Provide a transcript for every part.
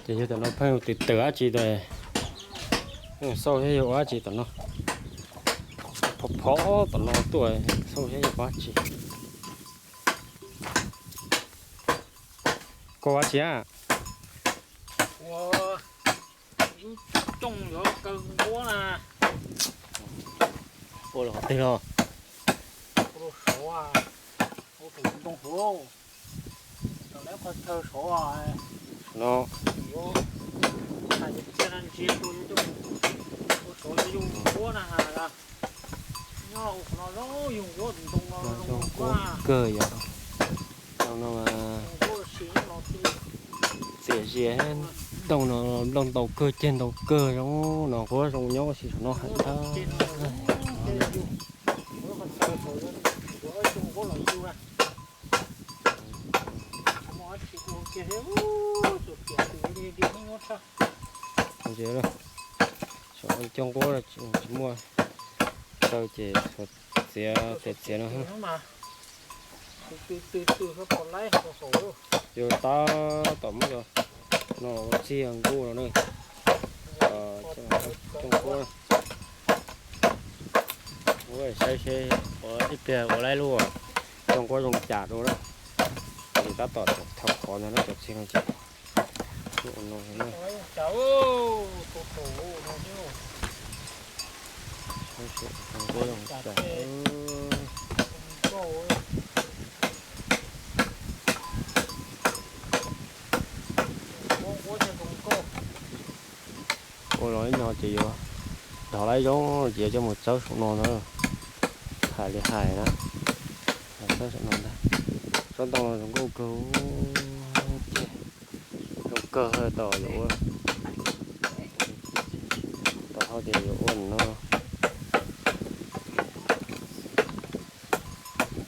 Ces yog tam no pheej tus twm dab tsi tas, xauj thiab yog ua dab tsi tom no, phov phov tom no tuaj, xauj thiab yog ua dab tsi. Koj ua dab tsi a? Ua lub cooj yuav kaw nquab na. Ua los qhov twg los? Ua rau saud, ua tus ntoo hauv, rau lawv qhov chaw saud no. Yuav hais tias ntsia rau ua saud yuav yug nquab na has. Nyob ua qhov no zoo yug nquab tus ntoo no zoo nquab kawg yom. Txias zias, nplooj no nplooj ntau kawg, ceg ntau kawg, zoo no nquab zoo nyob ua si saum no hais ntag. Saum cov nquab tsis muaj kaw ces txiav tes txiav no. Yuav tab tom muab cov no ua txij nkuj no na. Cov nquab, ua saib seb ua ib pliag ua laib lub cov nquab zoo cas dua na. Ces tab tom thau qhov ntag na, cov txij no ces ua no na. Cov nquab zoo cas. Ua los ib no ces yuav dhos laib zoo ces yuav coj mus txawb saum no ntag. Hais li hais na, txawb saum no ntag. Tsob ntoo no zoo nkauj kawg, zoo kawg tom yuav ua, tom hauv tias yuav ua no.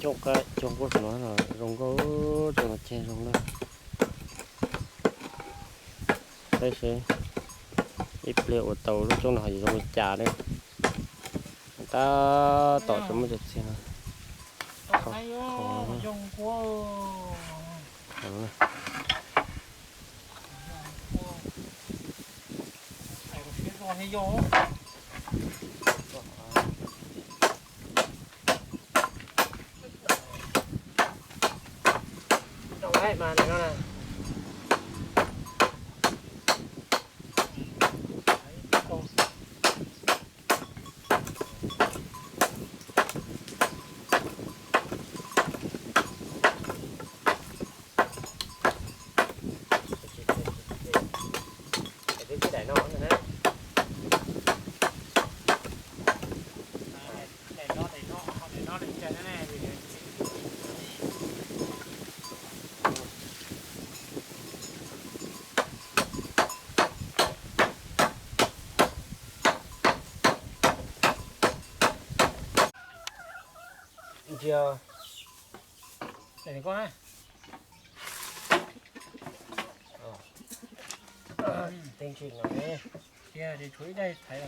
Cov nquab saum no los zoo nkauj, cov no ceg zoo na. Saib seb ib pliag ua tau lub cooj no ho yuav zoo li cas na. Tab tom tsis muaj cov txiag no. Ntsia, teeb tsis no. Thaiv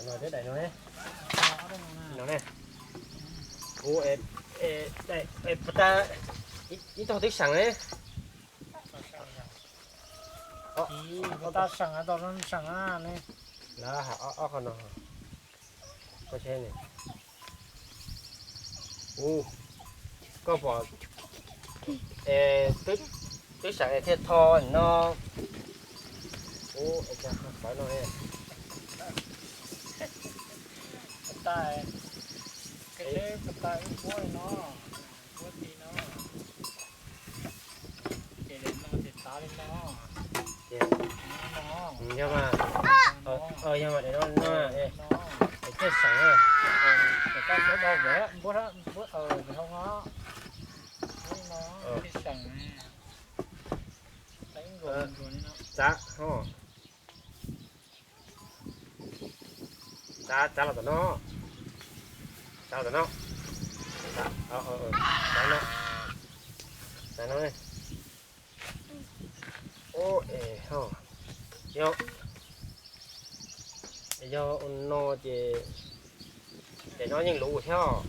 no thiab daim no ne. No ne. Ua, ib tog twb seem ne. Ib tog seem, tog seem ne. Lawv hais ob qho no. Koj tsheb ne. Ub, koj pom, twb seem thiaj tho no. Ub, es cas qhov no ne. Tais, tais ub npuab no, npuab ti no. Ces daim no ces tav li no. Yog mas, yog mas daim no no, es thiaj seem na. Daim koj suav dau vwm npuab, npuab hau no, thiaj seem. Txav ho. Txav, txav los tom no. Txav los tom no. Txav no. Txav no. Ub, es ho, yog, yog ua no ces Daim no yeej luv thiab.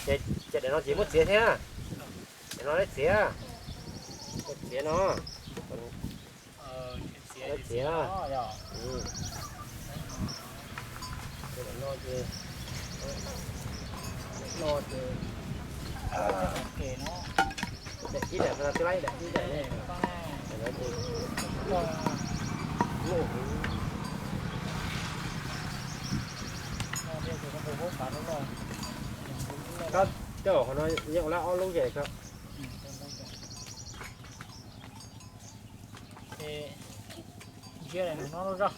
Ces daim no ces muab txiav thiab. Daim no txiav, txiav no, txiav. Daim no ces, no ces, daim ib daim no twb laib ib daim ib daim ne. Koj, koj qhov no yeej ua lab ob lub ze koj. Ces ntsia daim no zog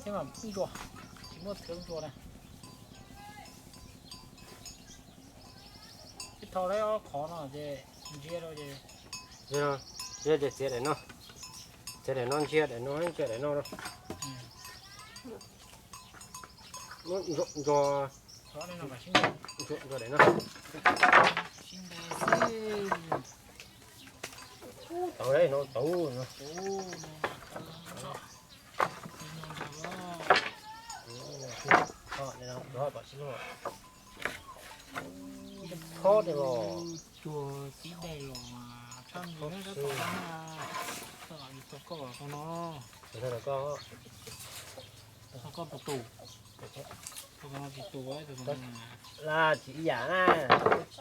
thiab mas ntsuas, tsis muaj thwv ntsuas na. Ib tho lawm ob qhov no ces ntsia rau ces, ntsia ces txiav daim no, txiav daim no ntsia daim no, ntsia daim no rau. Ntsuas, ntsuas daim no. Tau no, tau no. Txhob de los. Cuag tib daim los tshaj nws nyob sab tod na. Tau koj no. Tau koj tus tus. Tus no tsis tus, tus no laj tsis ib yam na.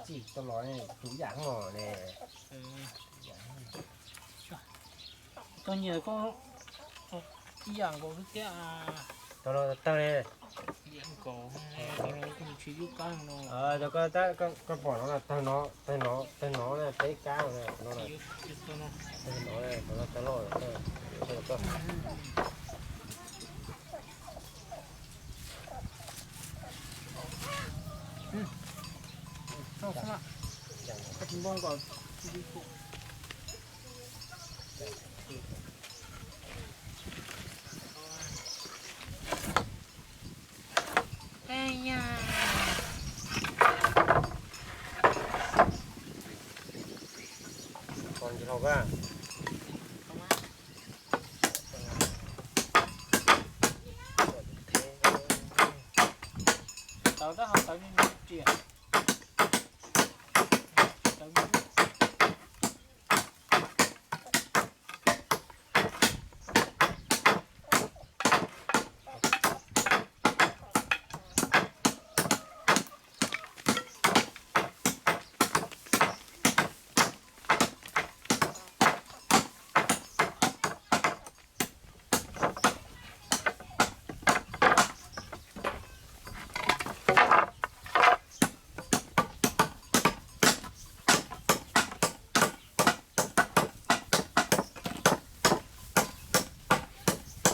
Tsis tau los ne, tus ib yam no ne. Koj nyiam koj ib yam nkaus xwb thiab. Tau los tawg ne. Ib yam nkaus, tsis yub qab no. Koj pom no, tawg no, tawg no, tawg no na, peb kab no. Tawg no, tawg loj. Tawv tab ho tawv ntsia.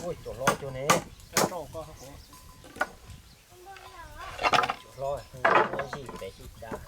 Ua cuag hlob cuag ne. Cuag hlob, zim pem zim dav.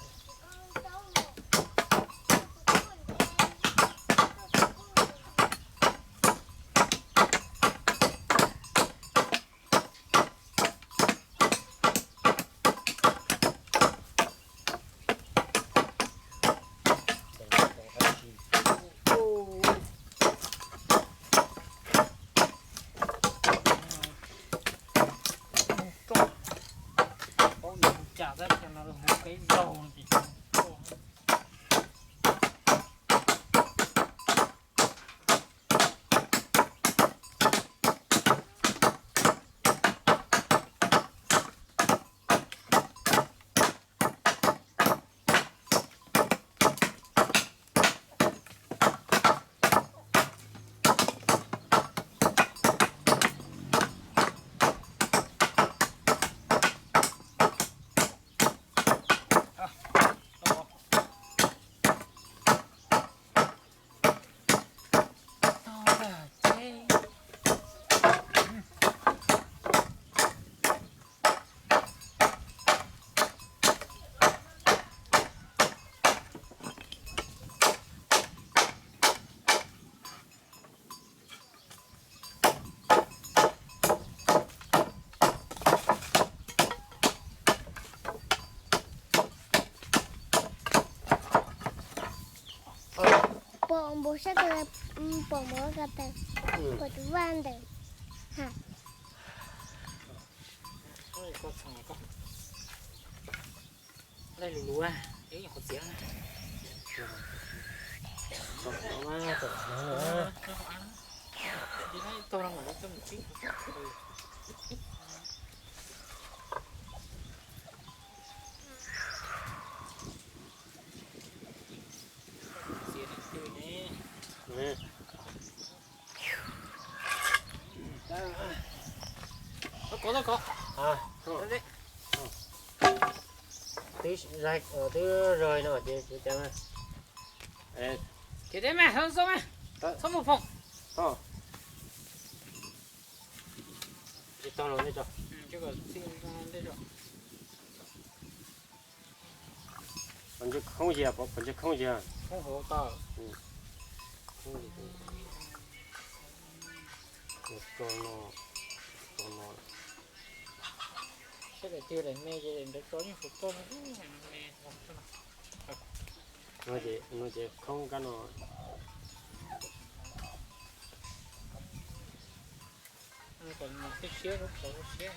Pom npau sab ko, pom npau ko tas, pom tus vaj ntawd. Koj txhoov koj. Laij lus lus, ib nyuag qhuav txiav na. Tau no mas coj mus tib. Txiav ne. Tau kov, tau kov. Twb, twb zog no ces tsis tau. Khiav deb mas, txhob xauj mas, txhob mus foom. Tsis tau los nej tso. Pov ntsis khoob yig, pov ntsis khoob yig. Khoob hauv tau. Tso no, tso no. Saib daim twg daim me ces daim ntawd tso yeej faus toj no. No ces khoob kab no. Kom tej siab lub plawv siab.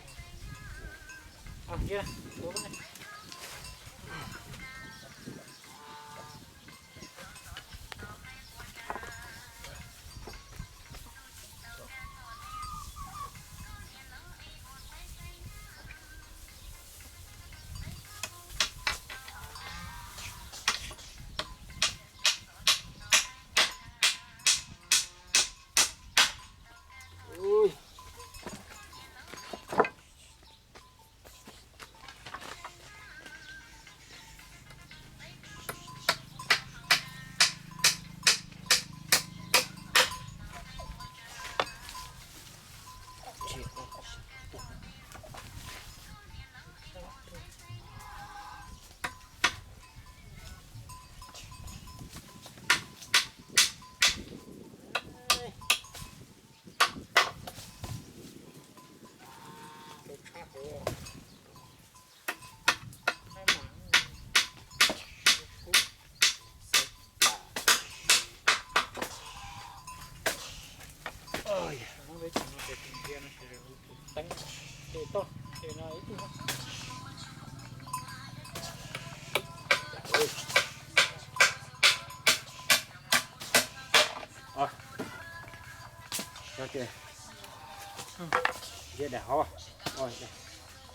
Daim hauv,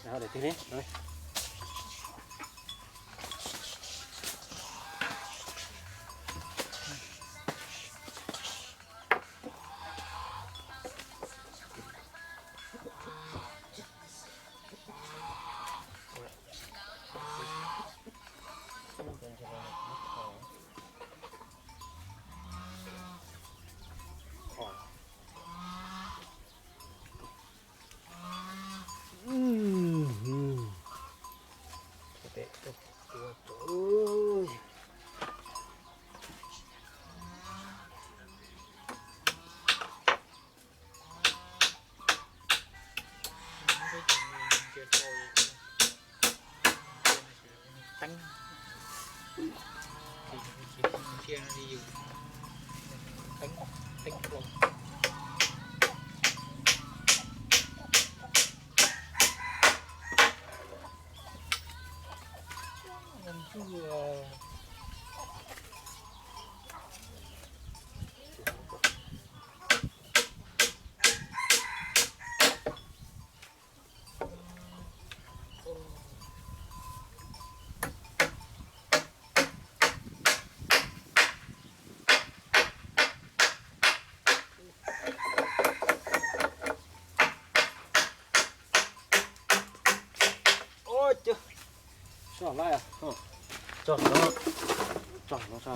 daim hauv daim twg ne? Teeb, teeb, teeb, Ua cas soj lawm, tso no, tso no tso.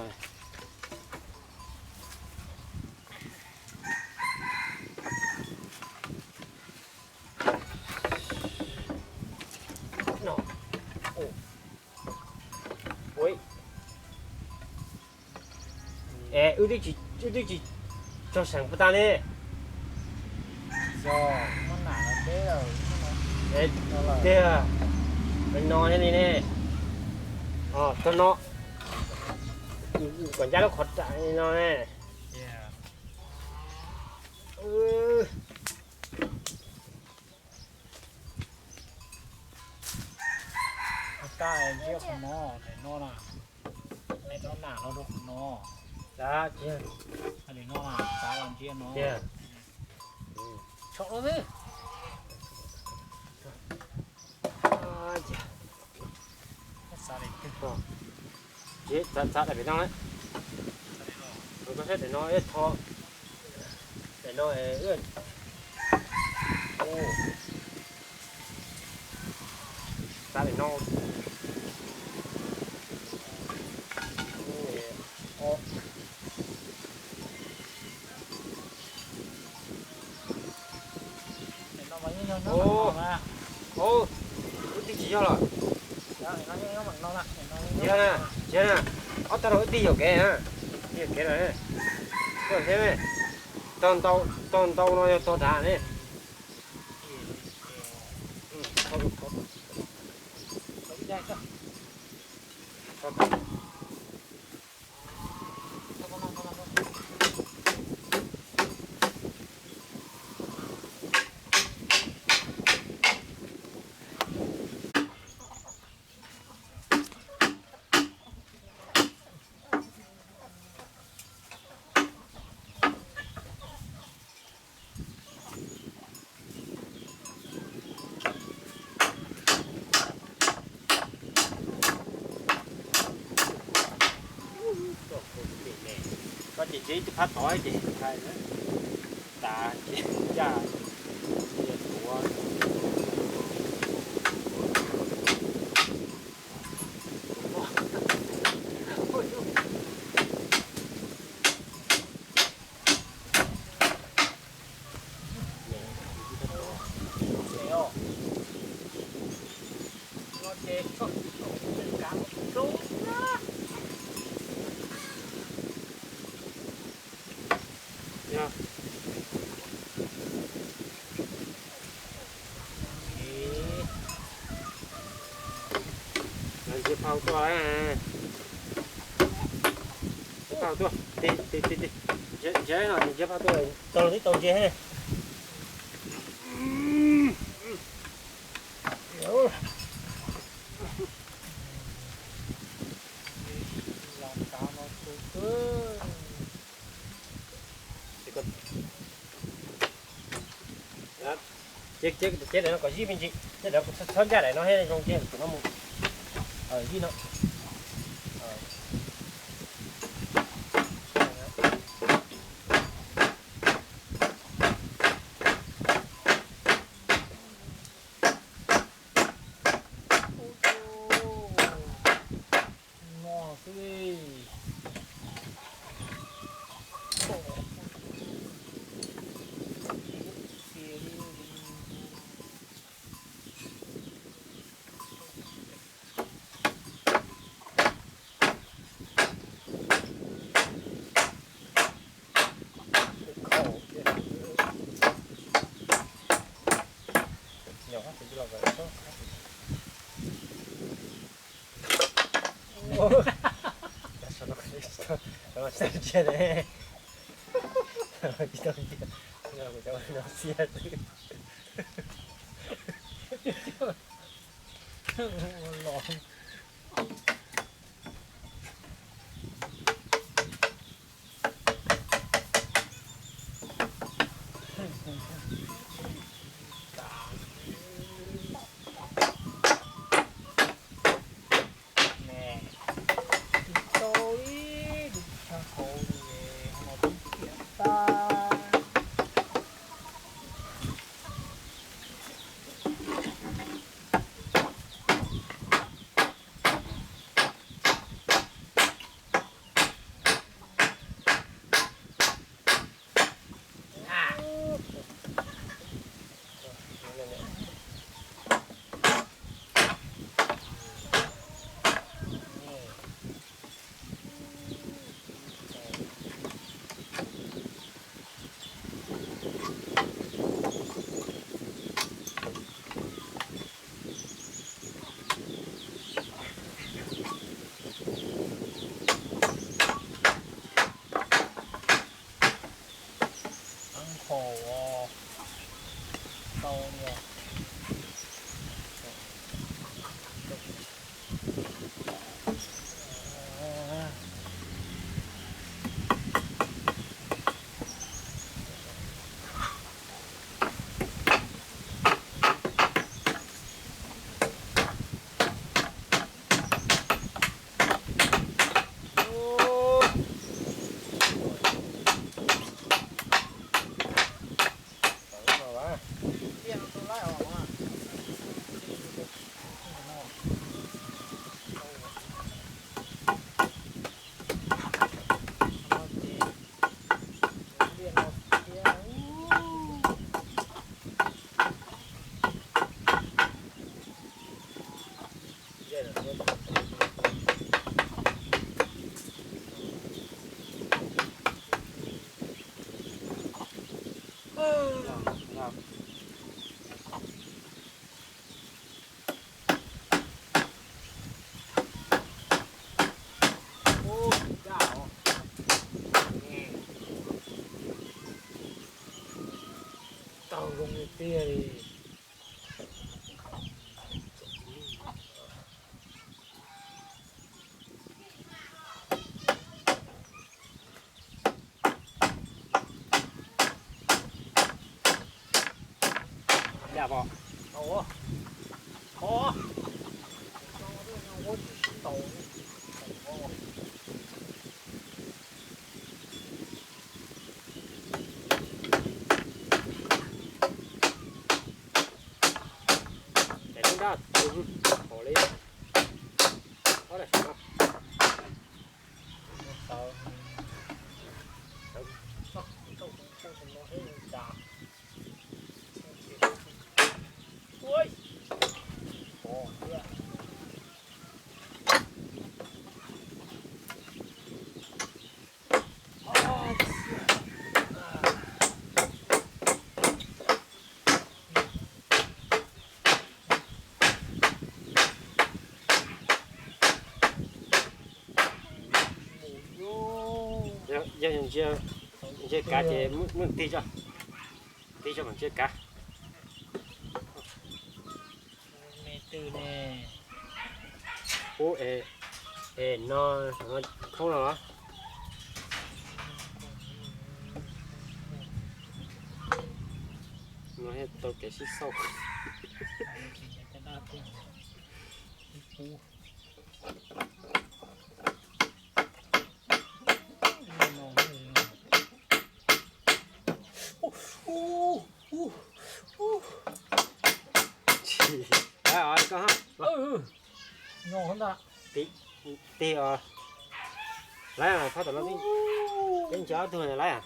No. Ui. Es wb twb tsis, wb twb tsis tso seem puas tag ne. Tiag, no thiab li ne. Tog no, kom ncaj lub qhov ram li no ne. Qhov no, daim no na, daim no na, los rau qhov no. Xav tiag. Daim no na, xav los ntsia no. Tiag. Tsom los xwb. Xav daim twg? Xav, xav daim pem no. Koj saib daim no ib tho. Daim no, xav daim no. Ub, wb tig tsis yog los. Tsis yog na, tsis yog na. Ob tog no wb tig yuam kev na. Tig yuam kev lawm. Koj thiab ne. Tog ntau, tog ntau no yog tog dav ne. Koj ces ntsib tus phab tod ces ntshai na. Tas ces ncaj ces tuav. Ntsia phau tuaj, ntsia phau tuaj, ntsia no, ntsia phau tuaj, tau los twb tau ntsia. Ces, ces daim no kom zij me ntsis, ces daim no kuv txhob ncaj daim no thiab zoo ces kuv no mus. Zij no. No xwb li. Tsis tau ib lub tshaj hauv li, no twb ciam tag. Hnov nqhos tau li os. Tau zoo li tiag li. Yam pom. Ov. Ov. Ces lub nrab tus hauv li ob daim saum no. Yog ntsia, ntsia kav ces muab tig tso, tig tso mam ntsia kav. Me twg ne? Ub, es no, no khoob no los? No tau kev sib xauj. Tig os. Laib, phab tom no peb ncav ob tug laib.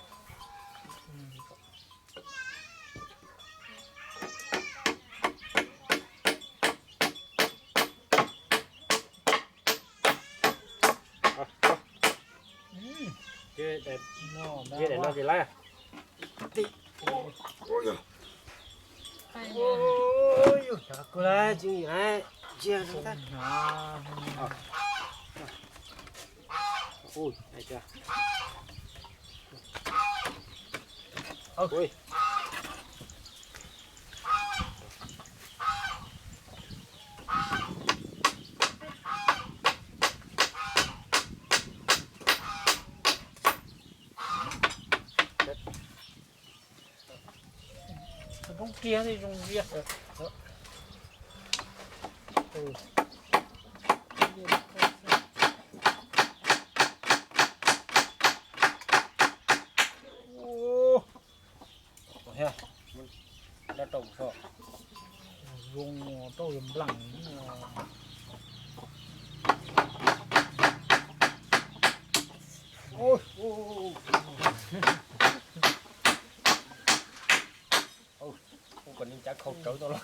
Ua daim no ces laib. Tig. Ua, yog cov kuv laib, tsis yog laib, ntsia rau tag. Ui, hais tias, ui. Roob kiag li zoo zias. Zoo rau yus npleem. Ua kom neeg cav khau rawv tau los.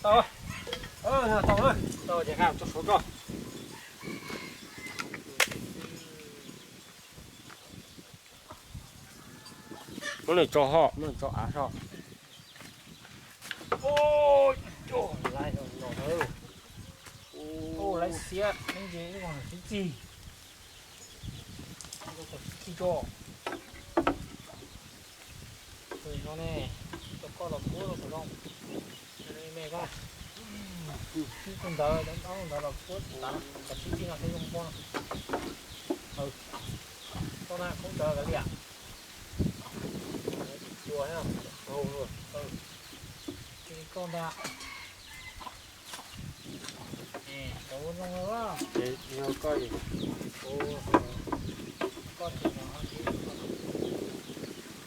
Tau, tau, tau ces nqa tso suav tso. Muab nws tso ho, muab nws tso av ho. Laib xiab, tib txig, tib txig tso. No ne, rau koj los puab rau kom zoo. Me koj, ib tug ntawd, ob tug ntawd los puab tas, kav tsij txij no thiaj zoo npoj no. Tau na, khaub ntawd kav liam. Tsis tshua thiab, tau Koj ntag. Cov zoo, yog koj, koj tsis mas,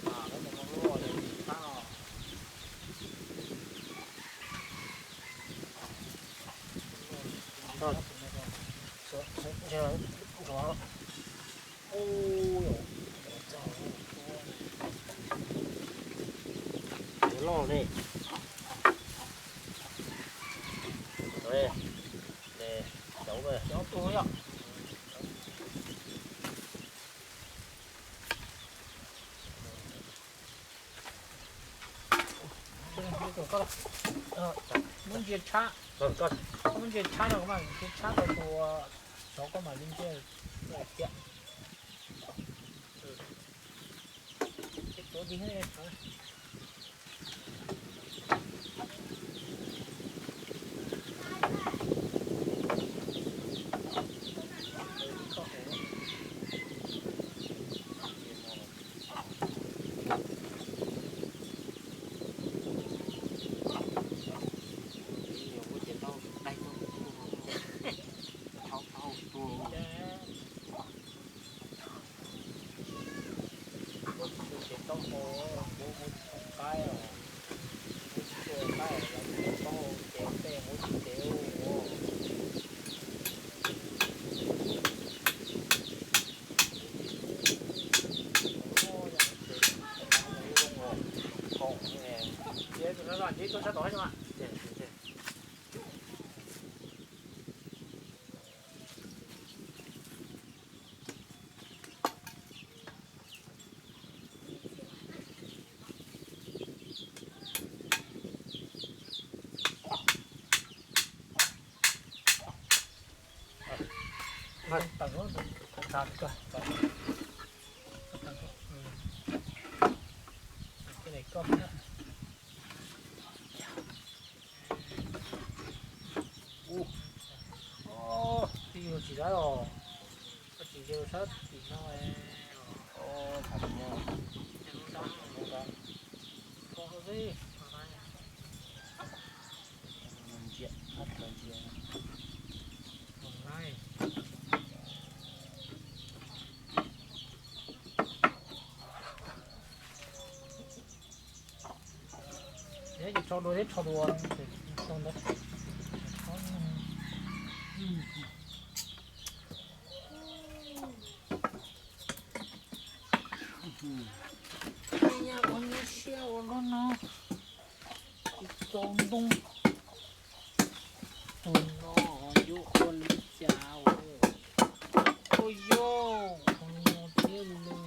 mas koj mus loj loj li tab no. Loj li. Cov tuag yog. Muab ntsia tshab, muab ntsia tshab rau mas, ntsia tshab rau tus tsov koj mam li ntsia tiag. Muab tsis tau ces tau os, muab muab tsis tau qaib os, muab tsis tau qaib os, yog tsis tau ces tej muab tsis ces ua. Ces tus no los ntsib tuaj sab tod no. Twb yog tsis dab os, koj tsis nce rau sab tim no. Neb ces tso dua thiab tso dua, tso ntawd. Nyaj ua nyuaj siab ua luaj no. Tsis txaus ntoo. Tus no yuav ua li cas? Ua yog tus no thiab lus.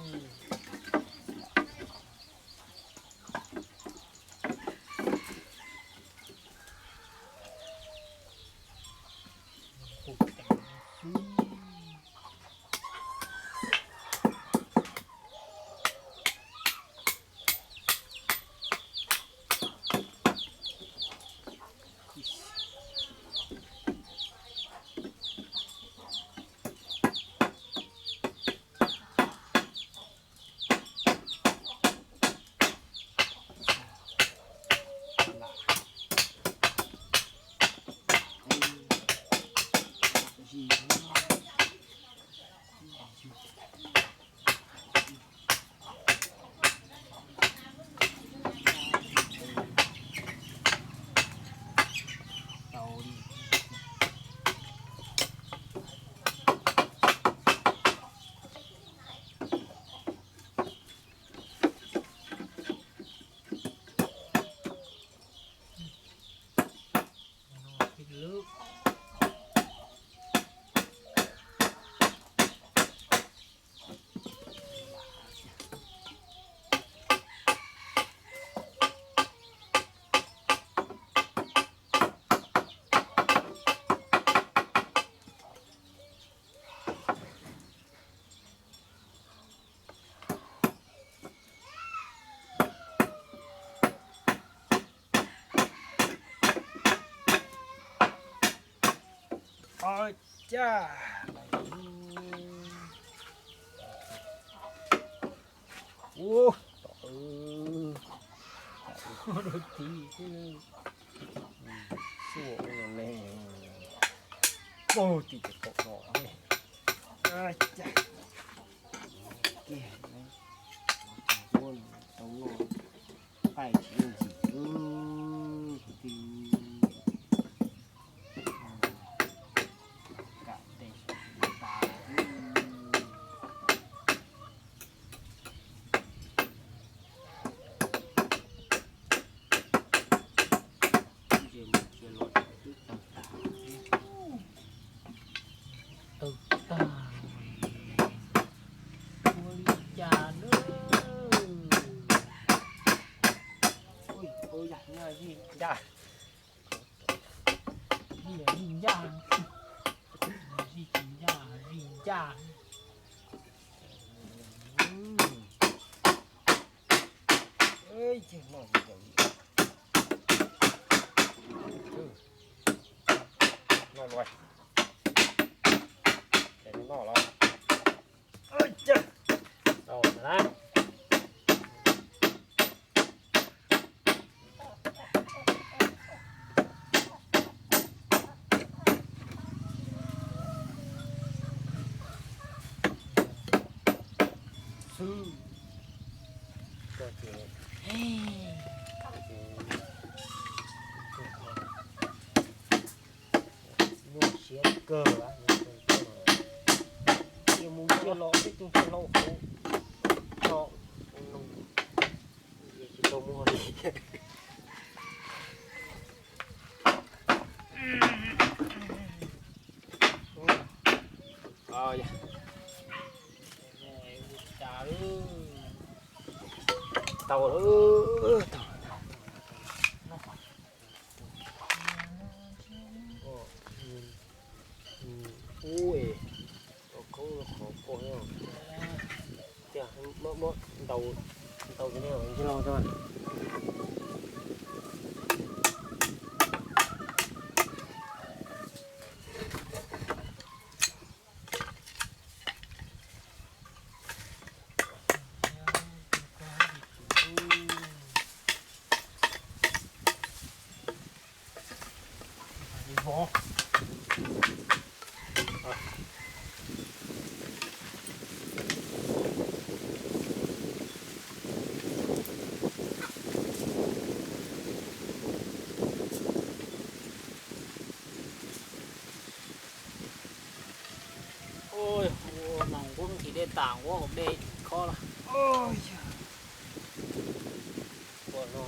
Ua cas, ua, tom tus Rau tim xwb. Xua ua le. Pog tim ces kaum no. Kiag, tau noj, qaij tsis yooj yim. Kwv tij, kam tes tas. Ntsia mus ntsia los twb tawg tag. Tawg tag. Ua li cas na? Ui, ua yam nyaj zij ncaj. Zij ncaj. Zij tsis ncaj, zij ncaj. Noj los, noj los. Tau na. Xwb. Koj ces, ces nyuaj siab kawg, cia mus cia los tej tug ntsuag hlau hauv no, tsis tau muag li. Tau, tau. Ub, es tau khaub qhov koj. Tiag, muab, muab ntaus, ntaus tus ne ntsej laug tso. Ua mas nquab nqhis dej tas nquab hauv dej khob lawm. Ua no.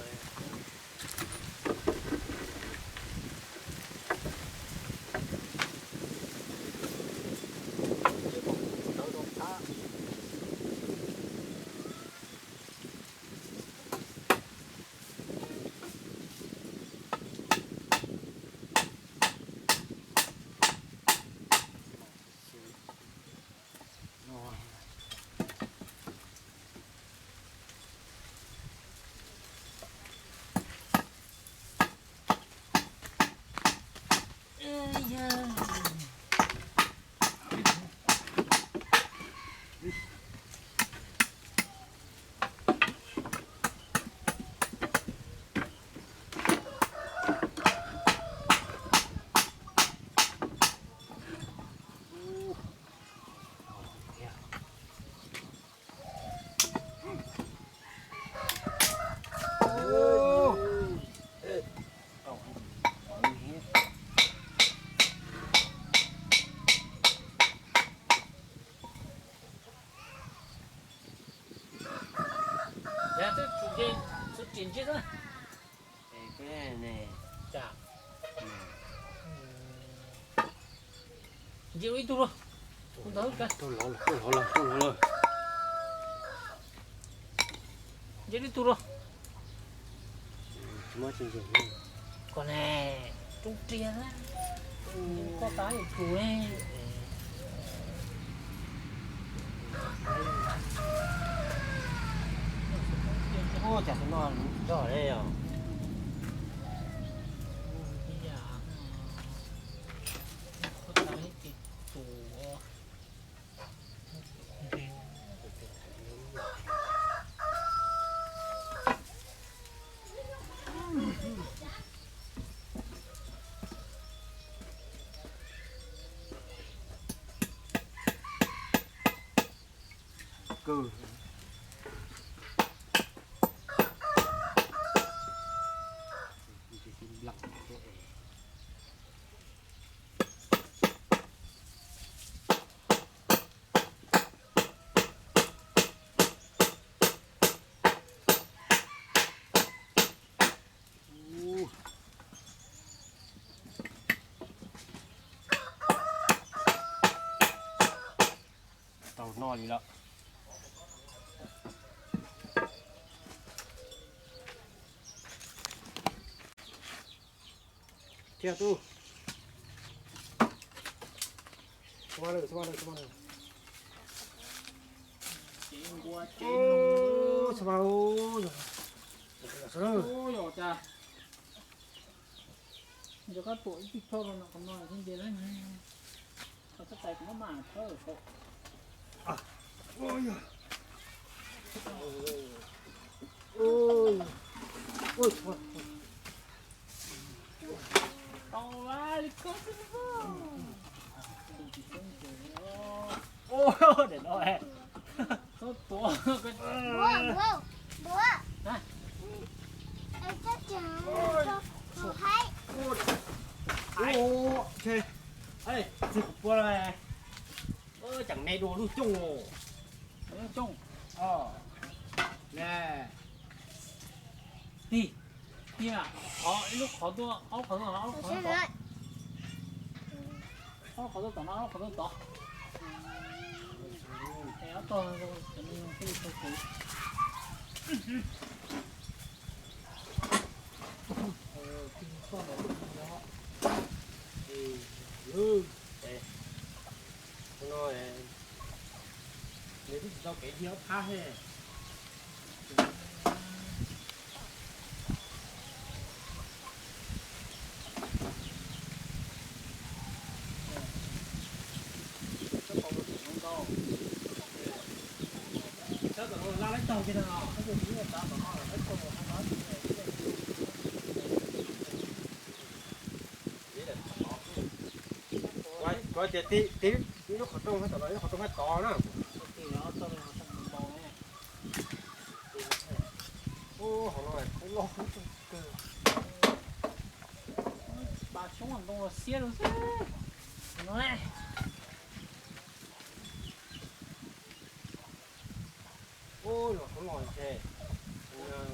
Nce ib tug los. Ntawd ka. Nce ib tug los. Koj ne, roob riam na. Koj tab yus tus ne. Ua cas tus no zog le os. Koj tab yus tus. Tau noj li lawm. Thiab tub. Xab mas lawm, xab mas lawm, xab mas lawm. Xab mas, ua cas nco qab tuam ib tug thauj rau no, qhov no xwb nce lawm. Txhob tais kuv maj mam thawb saum. Tau li koj xwb. Ua, daim no, txhob tuav. Npua, npua, npua. Txhob tseem rau kuv haib. Txiv kuv pua, tseem me dua lub cooj. Lub cooj. Tig, tig, qhov ib lub qhov tuaj, ob qhov tuaj, ob qhov tuaj. Ob qhov tuaj tom no, ob qhov tuaj tod. Es ob tog, no, nws twb tsis tau kev dhia ob phab he. Sab tom no laj laib tog kiag no, kuv tias tib lub qhov rooj tom no, ib lub qhov rooj hab tod na. Hauv no khaub loj kawg. Pas xyoob ntoo los xiab rau xwb. Ub, los khaub loj ntshe,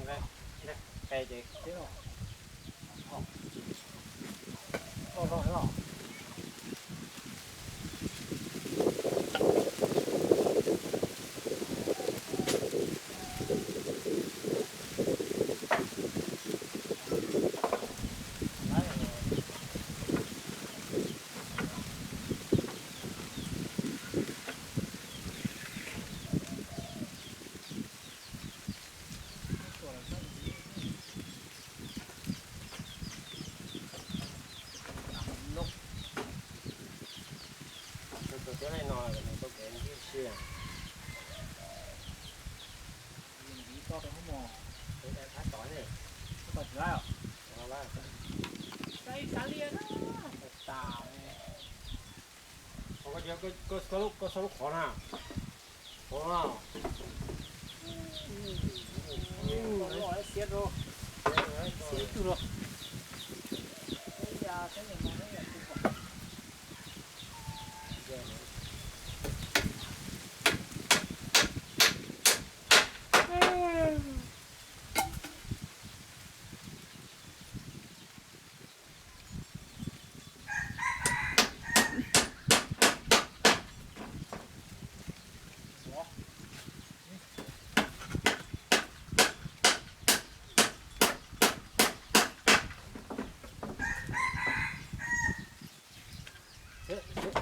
nqa qe ces thiab los. Tus tiab li no nws tau kev ntxim sia. Ntxiv koj rau hauv mos, tab tom ne, koj tsis laib os? Laib, laib li na, tas tas ne. Koj, koj, koj xauj lub qhov na. Qhov no. Xiab rau, xiab ib tug rau.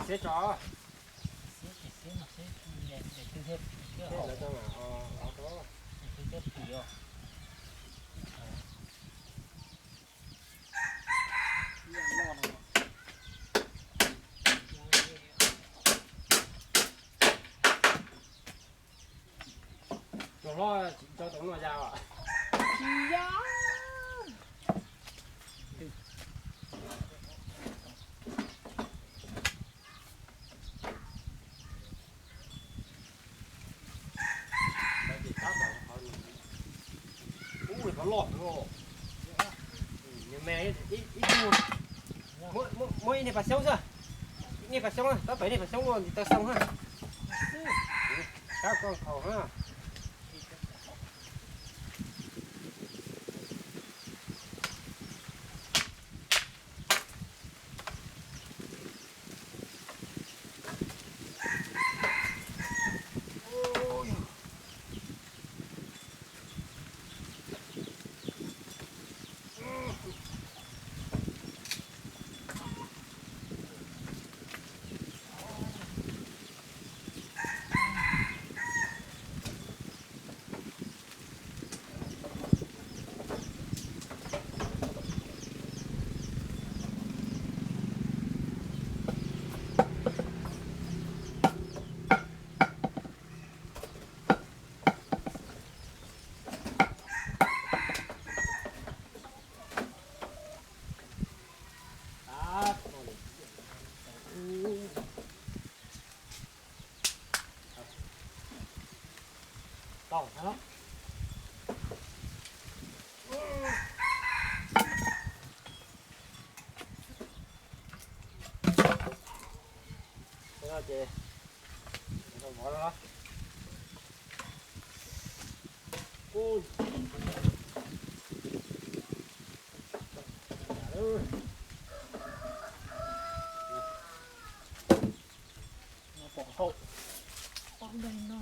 Xiab tso. Xiab tsis xiab no xiab, xiab lawv tau mas, lawv tau. Tus hlob tsis tso tus no ya os? Tsis ya. Loj, me ib tug, muab ib niag pas xyoob xwb, ib niag pas xyoob, tab pem niag pas xyoob ua ntiv taw xoo ha. Kab koj khaus ha. Tau no. Ces vov no. Pom hauj, ob daig no,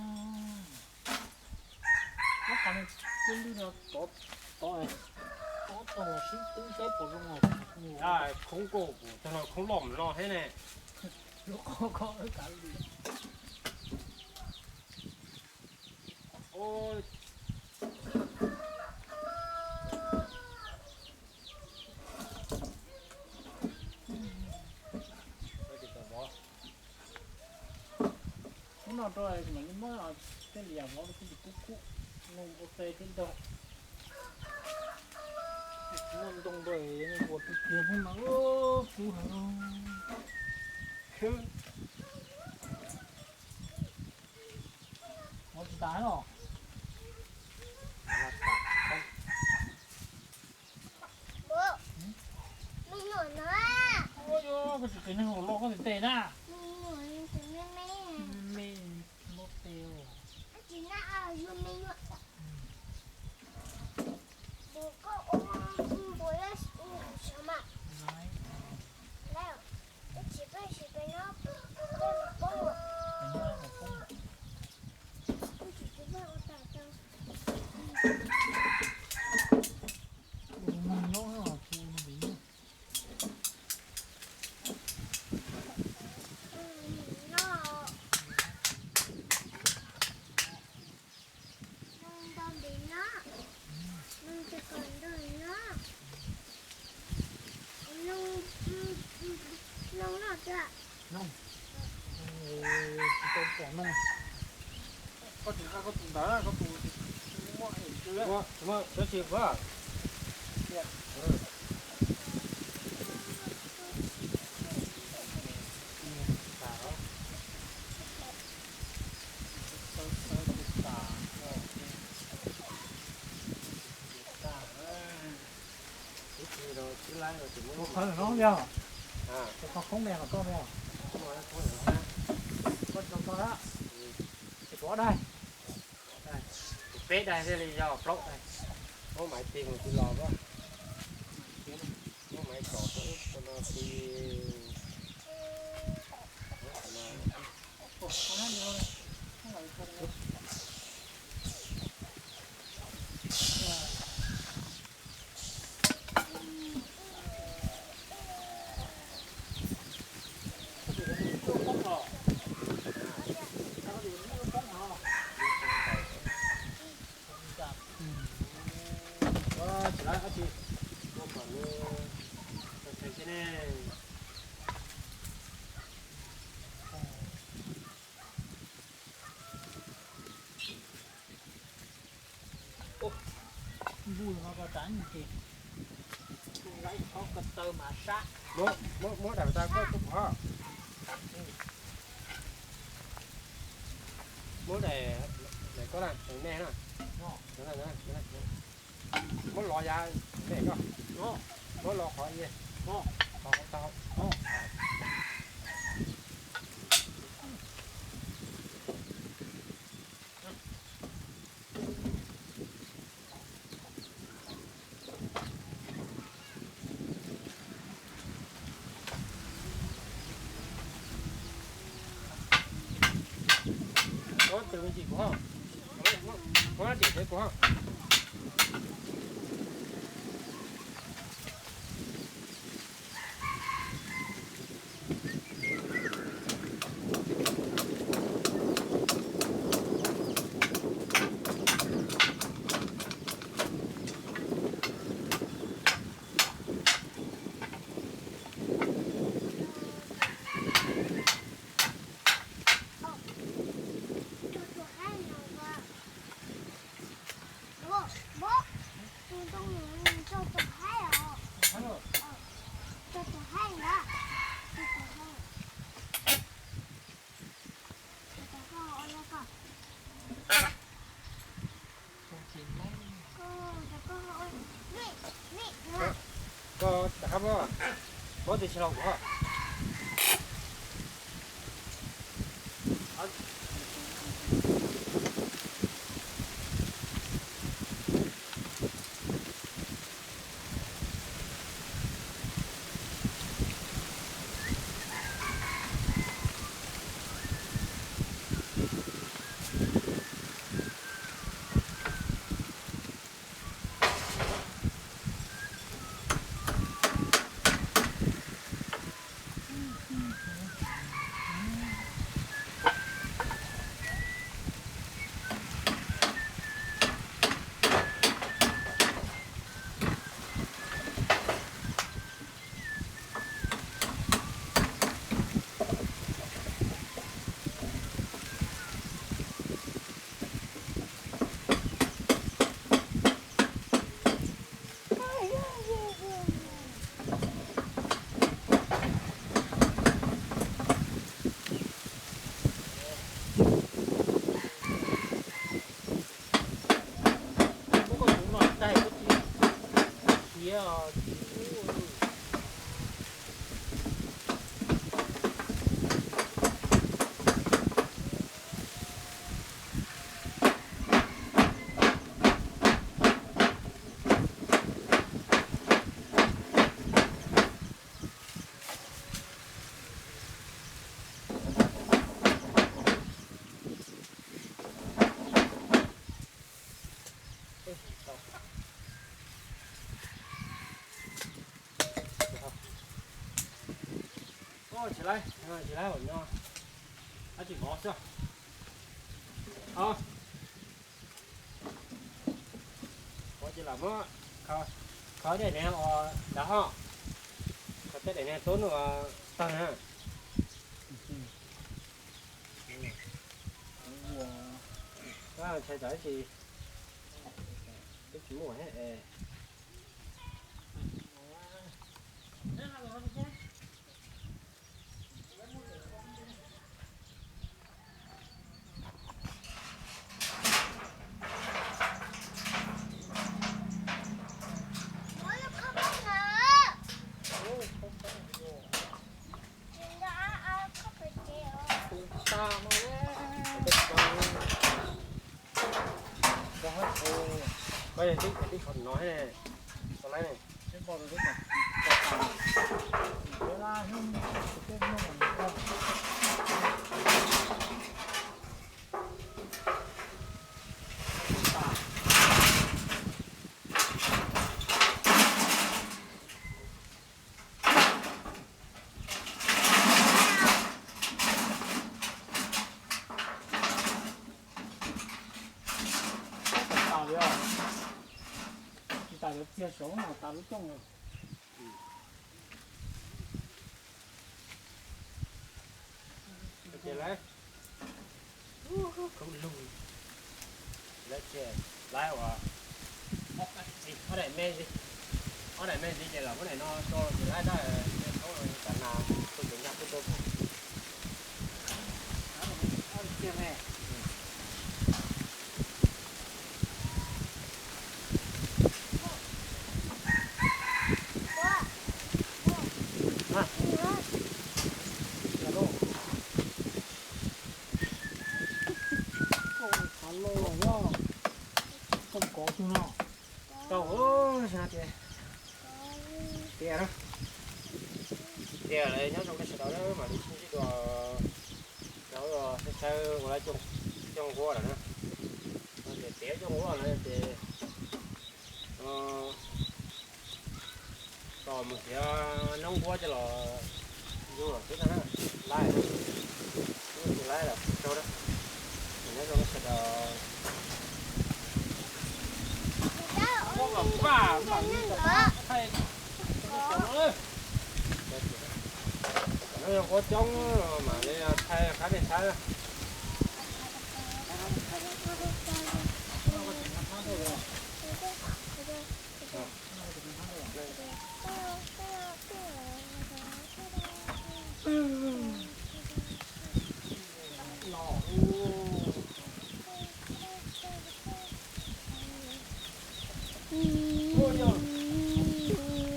ob qhov no, lub lwj no tod, tod, tod tag los sib twb saib puas zoo os. Khoob koj, tag no khoob loj no thiab ne. Lub qhov koj kav liam. Hnub no rau mam li muab tej liam vov rau xwb ces kub kub, nug ua teb thiab ntag. Muaj ntoo rau ua tiag tiag thiab mas kub heev. Ua tsis tas los. Me nyuam no. Ua yog koj tsis qiv neeg los koj tes tes na. Me nyuam tus me me. Me me loj tes. Tsis na, yog me nyuam. Tus koj ua npua yog xyov mas. Ib tsis peb tsis peb nyob peb poob. Ib tsis peb ua tas tau. Koj tsis nqa koj tus ntawd, koj tus tsis muaj es twg. Ua, tsis muaj, tsis tsis ua. Tus qhov no yog, tus qhov khoob ne, qhov koj ne, koj tso tso na, ces kuv ob daig, kuv peb daig thiaj li yog plaub daig. Muab maiv tig mus tig los, muab maiv tsom rau ub rau no tig. Tsis lawv dab tsi, ua kom nws txaus tsheej thiab ne. Npuj no koj tsav nyuj ces laib txhob ko taw mas sab. Muab daim tas koj tuaj pov. Muab daim, daim koj na, daim nej na. Muab los yav me ko, muab los qhov ye, qhov tau. Muab tus me ntsis kuv ho, muab dim kuv ho. Koj rov qab muab, muab tus tsis los kuv. Muab koj tus no tag koj tsis khiav os. Tsis laib, tsis laib, ua nyob, ab tsis mov xwb. Ov, ua ces lam muab kho tej daim niag ua nrad ho, kho tej daim niag tub no tawg na. Ntshai tsam ib tsis, ib tsis muaj. Koj yog tib, tib qhov no, tau laib ne. Tas li os, tsis tas yuav txiag saud no tas lub rooj lawm. Ces lawv, lawv ces lawv ua ob daim me ntxiv, ob daim me ntxiv ces los muab daim no rau ces lawv dab me thaub tas nas tu ces nyaj tu tu. Tias lawv nyob zoo nej sawv daws na, mam li sib ntsib dua, rau sawv sawv ua lawv coj nquab lawm na. Tias coj nquab lawm ces tos mus tiav noob nquab coj los yug lawm xwb na. Laib, laib lawm tsis tau na. Nyob zoo nej sawv daws. Nyob zoo nquab coob, mam li thaij qab nej saib.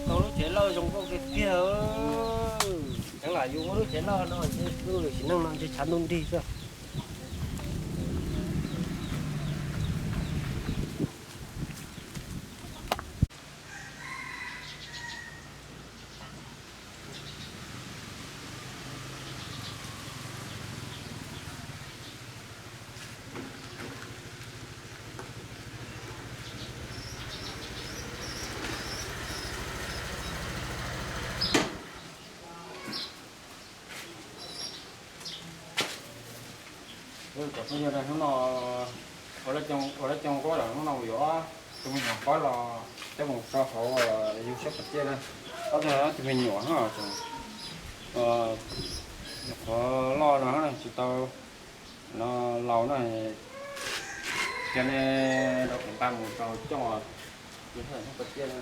Tau lub tsev loj zoo nkauj tiag tiag. Cov lam yus muab lub tsev loj no, lub lwm sim neej no ntshe tshav ntuj nrig xwb. Cov phooj ywg, hnub no ua lawv coj nquab lawm, hnub no yuav ob tug me nyuam qhuav los coj mus rau hauv yug sab qhov ciaj na. Ob tug me nyuam no, qhov loj no tsis tau, no laus na, cia nej rau kuv nqa mus rau coj yug sab qhov ciaj na.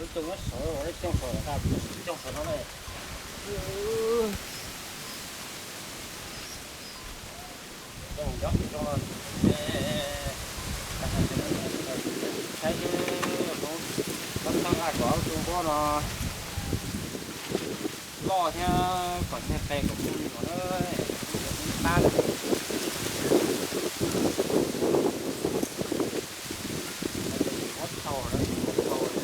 Lub coob saud, lub coob saud, coob saud no ne. Coob nyob tim zoo no. Saib seb, hnub no nqa kom tus nquab no loj thiab kom ntshe qe kom phooj ywg no na, tab lawm. Muab thau lawm, muab thau lawm.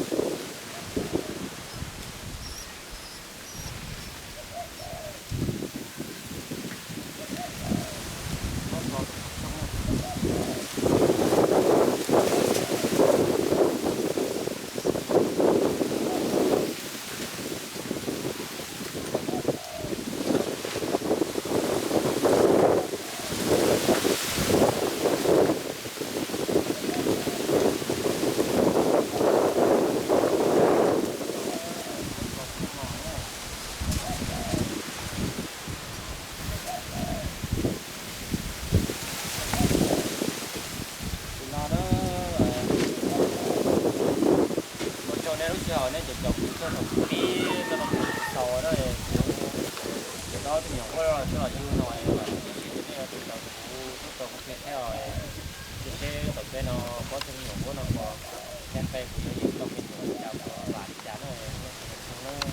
Ua tsaug nej lub sij hawm nej caum kuv txog thaum pib txog rau thaum xaus na. Kuv cov me nyuam nquab los coj los yug no, nej tsis tau kuv tub tau kuv qhia thiab os. Ces seb tom ntej no pob tug me nyuam nquab no puas qhia qe kuv yuav yug tau me nyuam li cas, puas vam li cas na, nej sim koom mloog na.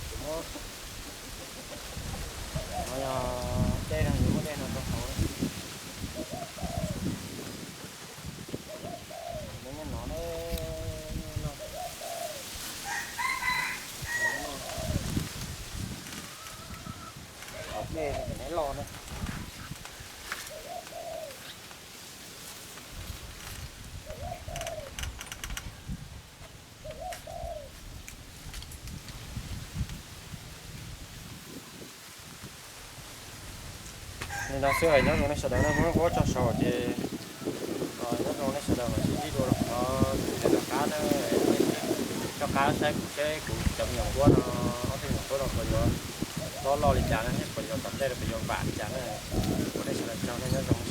Kuv muab, no yog dej no, yuav muab dej no rau hauv. Nyob no, nyob no, haus dej no ces neb loj na. No xwb, nyob zoo nej sawv daws na, muab nquab tso saud ces nyob zoo nej sawv daws mam sib ntsib dua rau qhov kuv cov noj qab na, nej sib coj qab saib kuv seb kuv cov me nyuam nquab no, ob tug me nyuam nquab no puas yuav loj loj li cas na, thiab puas yuav tom ntej rau puas yuav vam li cas na. Ua nej sawv daws tsaug nej nyob zoo.